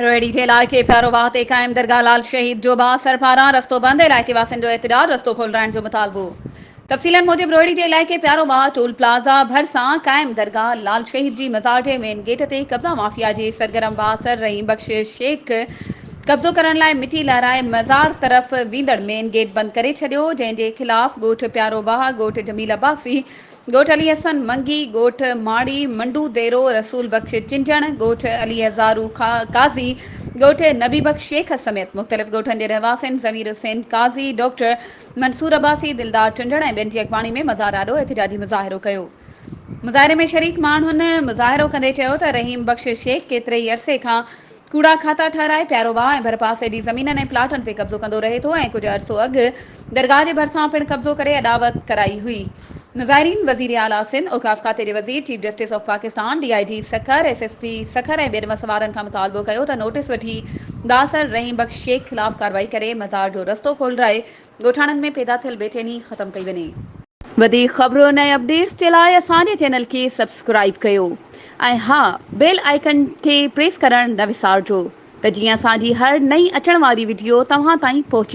روهڙي جي علائقي پيارو واهه تي قائم درگاهه لال شهيد جو بااثر پاران رستو بند، علائقي واسين جو احتجاج، رستو کولرائڻ جو مطالبو. تفصيلن موجب روهڙي جي علائقي پيارو واهه ٽول پلازا ڀرسان قائم درگاهه لال شهيد جي مزار جي مين گيٽ تي قبضا مافيا جي سرگرم بااثر رحيم بخش شيخ قبضو ڪرڻ لاء مٽي لهرائي مزار طرف ويندڙ مين گيٽ بند ڪري ڇڏيو جنهن جي خلاف ڳوٺ پيارو واهه، ڳوٺ جميل عباسي، ڳوٺ علي حسن منگي، ڳوٺ ماڙي، منڊو ديرو، رسول بخش چنجڻ، ڳوٺ علي هزارو قاضي، ڳوٺ نبي بخش شيخ سميت مختلف ڳوٺن جي رهواسين ضمير حسين قاضي، ڊاڪٽر منصور عباسي، دلدار چنجڻ ۽ ٻين جي اڳواڻي ۾ مزار آڏو احتجاجي مظاهرو ڪيو. مظاهري ۾ شريڪ ماڻهن مظاهرو ڪندي چيو ته رحيم بخش شيخ ڪيتري ئي عرصي کان ڪوڙا کاتا ٺهرائي پيارو واهه ۽ ڀرپاسي جي زمينن ۽ پلاٽن تي قبضو ڪندو رهي ٿو ۽ ڪجهه عرصو اڳ درگاهه جي ڀرسان پڻ قبضو ڪري اڏاوت ڪرائي هئي. مظاهرين وزير اعليٰ سنڌ، اوقاف کاتي جي وزير، chief justice of Pakistan, D I G Sukkur, S S P Sukkur ۽ ٻين وس وارن کان مطالبو ڪيو ته نوٽيس وٺي بااثر رحيم بخش شيخ خلاف ڪارروائي ڪري مزار جو رستو کولرائي ڳوٺاڻن ۾ پيدا ٿيل بيچيني ختم ڪئي وڃي. وڌيڪ خبرن ۽ اپڊيٽس جي لاء اسان جي چينل کي سبسڪرائيب ڪيو ۽ ها بيل آئيڪن کي پريس ڪرڻ نه وسارجو ته جيئن اسان جي هر نئين اچڻ واري وڊيو توهان تائين پهچي.